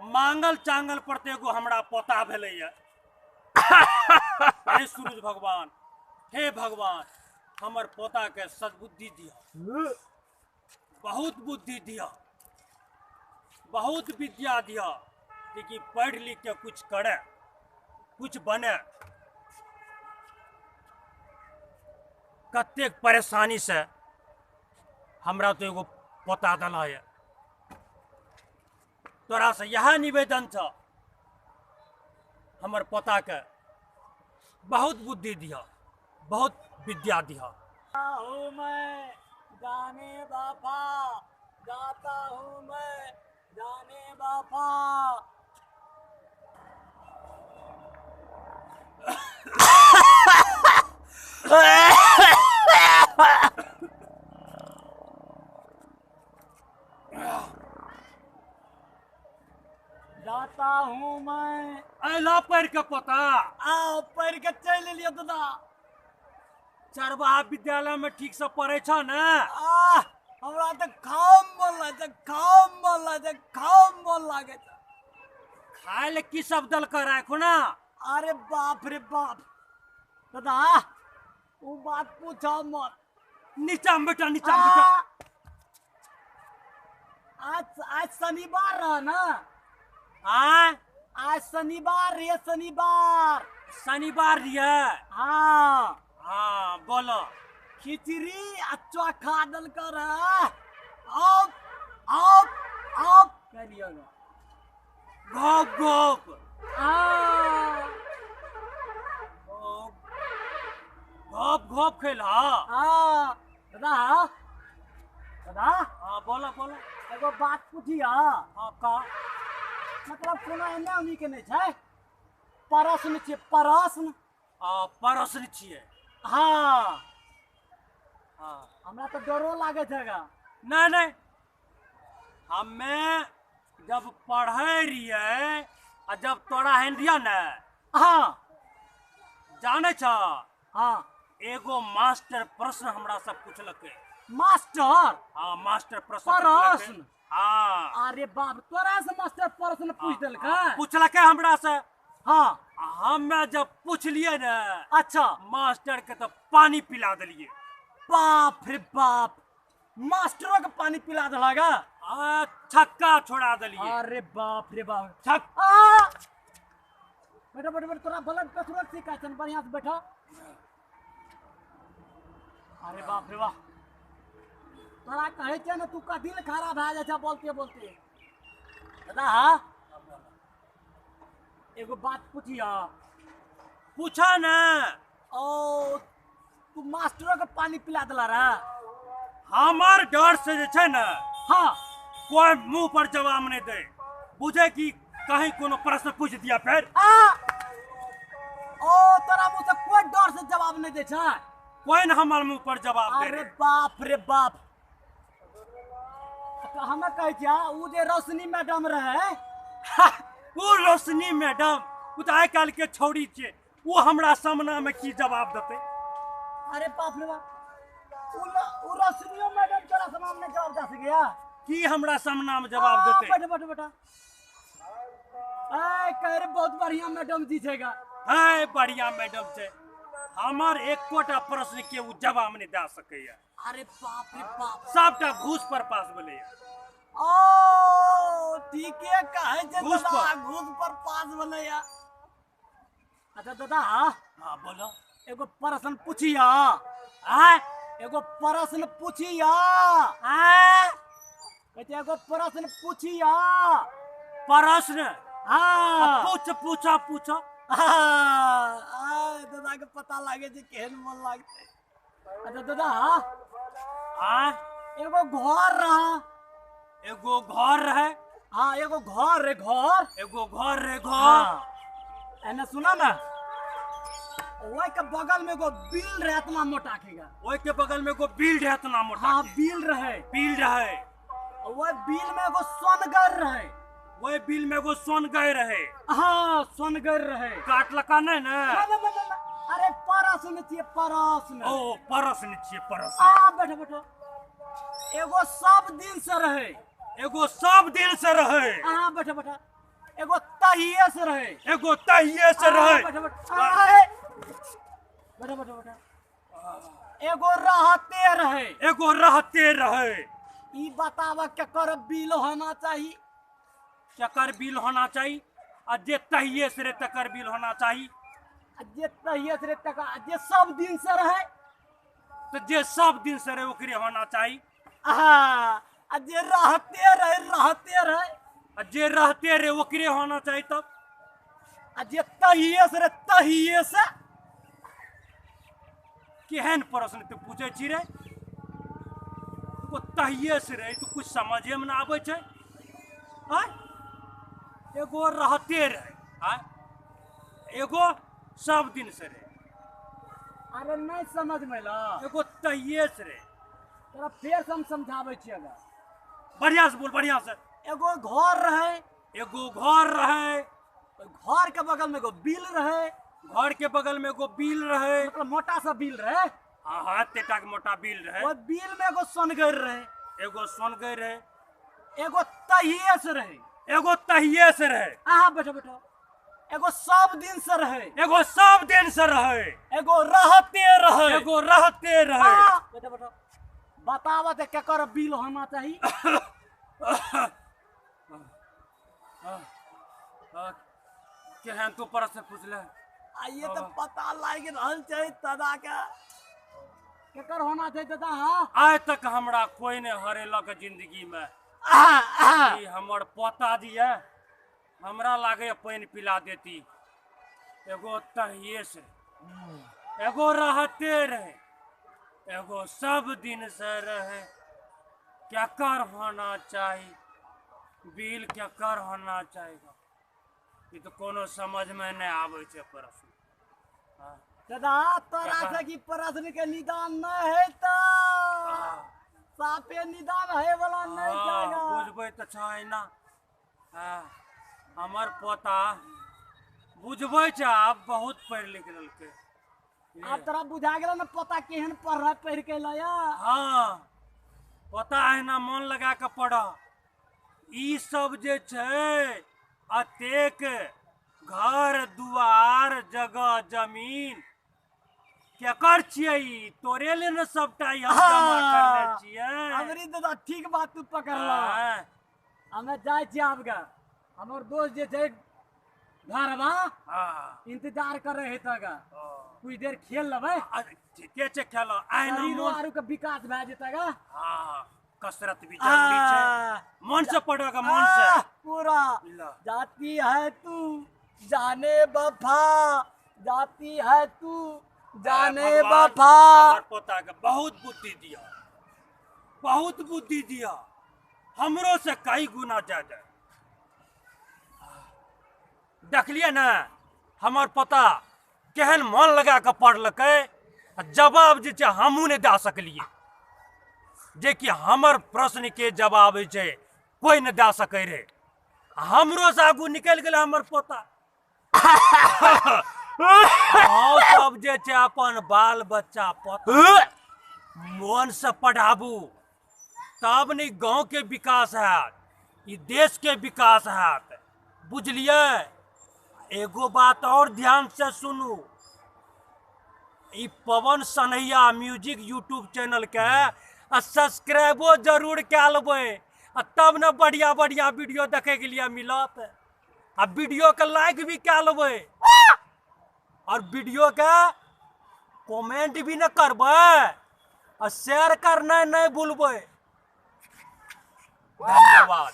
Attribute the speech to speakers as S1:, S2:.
S1: मांगल चांगल पर तऽ एगो हमरा पोता भेलैया। हे सूरज भगवान, हे भगवान, हमर पोता के सद्बुद्धि दिअ, बहुत बुद्धि दिअ, बहुत विद्या दिअ, कि पढ़ि लिख के कुछ करे, कुछ बने। कतेक परेशानी से हमरा तो एगो पोता देला ये। तोरा से यह निवेदन छ, हमर पोता के बहुत बुद्धि दिह, बहुत विद्या दिह।
S2: हूँ मैं जाने बापा, जाता हूँ मैं जाने बापा। जाता हूँ मैं।
S1: अला पढ़ के पोता।
S2: आओ पढ़ के चल लियो दादा।
S1: चरवाहा विद्यालय में ठीक से पढ़े छ ने?
S2: आ हमरा त खाम मन लागे, खाम मन लागे, खाम मन लागे।
S1: खाए ले की सब दल कर राखो ना?
S2: अरे बाप रे बाप दादा, वो बात पूछा मत।
S1: नीचा में बैठा, नीचा में बैठा।
S2: आज आज शनिवार रहा ना?
S1: हाँ
S2: आज शनिवार रे, शनिवार।
S1: शनिवार रे?
S2: हाँ
S1: हाँ बोलो।
S2: खिचड़ी आ चोखा दल कर। आप आप आप करियो ना।
S1: गोप गोप।
S2: हाँ
S1: घोप घोप खेल।
S2: हाँ दादा, दादा।
S1: हाँ बोलो बोलो।
S2: एगो बात पूछिया।
S1: हाँ का?
S2: मतलब कोनो एने ओनी के नहीं छै, प्रश्न छियै, प्रश्न।
S1: आ प्रश्न छियै?
S2: हाँ
S1: हाँ।
S2: हमरा तऽ डरो लागे छै गा।
S1: नहीं नहीं, हमे जब पढ़े रहियै आ जब तोरा हेन रहियै ने।
S2: हाँ
S1: जाने छ?
S2: हाँ।
S1: एगो मास्टर प्रश्न हमरा सब पूछलकै।
S2: मास्टर?
S1: हाँ मास्टर प्रश्न।
S2: प्रश्न?
S1: हाँ।
S2: अरे बाप, तोरा से मास्टर प्रश्न पूछ देलकै?
S1: पूछलकै हमरा से।
S2: हाँ।
S1: हमे जब पूछलियै ने,
S2: अच्छा,
S1: मास्टर के तो पानी पिला देलियै।
S2: बाप रे बाप, मास्टरों के पानी पिला देलक?
S1: आ छक्का छोड़ा देलियै।
S2: अरे बाप रे बाप,
S1: छक्का।
S2: बैठो बैठो बैठो, तोरा ब्लड प्रेशर सिखा छन, बढ़िया से बैठो। अरे बाप रे बाप, तोरा कहै छै ने तू का दिल खराब भए जाइ छै बोलते बोलते। दादा हाँ एगो बात पूछिया।
S1: पूछा ने।
S2: ओ तू मास्टरों के पानी पिला देला रे?
S1: हमार डर से जे छै ने,
S2: हाँ,
S1: कोई मुंह पर जवाब नहीं दे, बुझे कि कहीं कोनो प्रश्न पूछ दिया फिर।
S2: ओ तोरा मुंह से कोई डर से जवाब नहीं दे छै?
S1: कोई न हमार मुंह पर जवाब दे।
S2: अरे बाप रे बाप, तो हमें कहै छियै उ जे रोशनी मैडम रहे।
S1: उ रोशनी मैडम उ तऽ आइ काल्हि के छौड़ी छै, उ हमरा सामना में की जवाब देतै?
S2: अरे बाप रे बाप, उ रोशनियो मैडम तोरा सामने जवाब दे सकैया?
S1: की हमरा सामना में जवाब देतै?
S2: बैठ बैठ बैठ। ऐ कह रे बहुत बढ़िया मैडम जी छै गा।
S1: है बढ़िया मैडम छै, हमर एकोटा प्रश्न के उ जवाब नहीं दे सकैया।
S2: अरे बाप रे बाप,
S1: सबटा घूस पर पास भेलैया।
S2: ओ ठीके कहै छै
S1: घूस
S2: दादा,
S1: पर।
S2: घूस पर पास भेलैया। अच्छा दादा।
S1: हाँ बोलो।
S2: एगो प्रश्न पूछिया।
S1: आय
S2: एगो प्रश्न पूछिया।
S1: आय
S2: कहै छै एगो प्रश्न पूछिया।
S1: प्रश्न?
S2: हाँ।
S1: पूछ पूछा पूछा।
S2: हाँ दादा के पता लागे छै केहन मन लागतै। अच्छा दादा।
S1: आय
S2: एगो घर रहा।
S1: एगो घर रहे।
S2: हाँ एगो घर रे घर।
S1: एगो घर रे घर।
S2: हाँ। एने सुना ना, ओहि के बगल में एगो बिल रहे इतना मोटा के गा।
S1: ओहि के बगल में एगो बिल रहे इतना मोटा।
S2: हाँ बिल रहे।
S1: बिल रहे।
S2: ओहि बिल में एगो सोनगर रहे।
S1: ओहि बिल में एगो सोनगर रहे।
S2: हाँ सोनगर रहे।
S1: काटलका नहीं ने?
S2: ना ना ना ना, अरे परस में छियै, परस में।
S1: ओ परस में छियै, परस।
S2: आ बैठो बैठो। एगो सब दिन से रहे।
S1: एगो सब दिन से रहे।
S2: हाँ बैठो बैठो। एगो तहिए से रहे।
S1: एगो तहिए से रहे।
S2: बैठो बैठो बैठो बैठो। एगो रहते रहे।
S1: एगो रहते रहे।
S2: ई बतावा केकर बिल होना चाही?
S1: केकर बिल होना चाही? आ जे तहिए से रहे तकर बिल होना चाही।
S2: आ जे तहिए से रहे तकर, आ जे सब दिन से रहे
S1: तो जे सब दिन से रहे ओकरे होना चाही।
S2: आ जे रहते रहे रहते रहे,
S1: आ जे रहते रहे ओकरे होना चाही तब।
S2: आ जे तहिए से रहे तहिए से।
S1: केहन प्रश्न तू पूछे छी रे? ओ तहिए से रहे तो कुछ समझे में ना आबै छै। आय एगो रहते रहे, आय एगो सब दिन से रहे।
S2: अरे नहीं समझ में ला।
S1: एगो तहिए से रहे।
S2: तोरा फेर से हम समझाबै छियै।
S1: बढ़िया से बोल, बढ़िया से।
S2: एगो घर रहे।
S1: एगो घर रहे।
S2: घर के बगल में एगो बिल रहे।
S1: घर के बगल में एगो बिल रहे,
S2: मतलब मोटा सा बिल रहे।
S1: हाँ हाँ, एतेटा के मोटा बिल रहे।
S2: ओहि बिल में एगो सोनगर रहे।
S1: एगो सोनगर रहे।
S2: एगो तहिए से रहे।
S1: एगो तहिए से रहे।
S2: अहाँ बैठो बैठो। एगो सब दिन से रहे।
S1: एगो सब दिन से रहे।
S2: एगो रहते रहे।
S1: एगो रहते रहे।
S2: बैठो बैठो। बतावा ते केकर बिल होना चाही?
S1: केहन तू प्रश्न पूछले?
S2: आ ये तो पता लाग रहल छै दादा के। केकर होना छै दादा? हाँ,
S1: आइ तक हमरा कोई नहीं हरेलक जिंदगी में। ई हमर पोता जी है, हमरा लागे पानि पिला देती। एगो तहिए से, एगो रहते रहे, एगो सब दिन से रहे। केकर होना चाही बिल? केकर होना चाही? ई तो कोनो समझ में नहीं आबै छै प्रश्न।
S2: दादा तोरा से की प्रश्न के निदान नहीं है तो साफे निदान है वाला नहीं जाएगा।
S1: बुझबै तऽ छै ना। हमर पोता बुझबै छै, आब बहुत पढ़ि लिख लेलकै।
S2: आब तोरा बुझा गेल ने पोता केहन पढ़ पढ़ि के लया?
S1: हाँ, पोता एहिना मन लगा के पढ़। ई सब जे छै अतेक घर दुआर जगह जमीन केकर छियै? ई तोरे ले ने सबटा ई हम जमा करने छियै।
S2: अमरी दादा ठीक बात तू पकड़ला। हमे जाइ छियै आब गे। हमर दोस्त जे छै घरवा इंतजार करे है तगा। कुछ देर खेल लेबै।
S1: ठीके छै, खेल।
S2: शरीरो आरू के विकास भए जेतै गा।
S1: हाँ, कसरत भी जरूरी छै। मन से पढ़ोगा, मन से
S2: पूरा। जाती है तू जाने बफा, जाती है तू जाने बफा।
S1: हमर पोता के बहुत बुद्धि दिया, बहुत बुद्धि दिया, हमरो से कई गुना ज्यादा। देखलिए ने हमर पोता केहन मन लगा के पढ़लकै। जवाब जे छै हमहूँ नहि दए सकलियै, जे कि हमर प्रश्न के जवाब जे छै कोई नहि दए सकै रहे। हमरो से आगू निकलि गेलै हमर पोता। अहाँ सब जे छै अपन बाल बच्चा पोता मन से पढ़ाबू, तब ने गाँव के विकास हैत, ई देश के विकास हैत। बुझलियै? एगो बात और ध्यान से सुनू, ई Pawan Sanaiya music YouTube channel के आ सब्सक्राइबो जरूर कए लेबै, आ तब ने बढ़िया बढ़िया वीडियो देखे के लिए मिलत। आ वीडियो के लाइक भी कए लेबै, और वीडियो के कमेंट भी न करबै, आ शेयर करना नहीं भूलबै। धन्यवाद।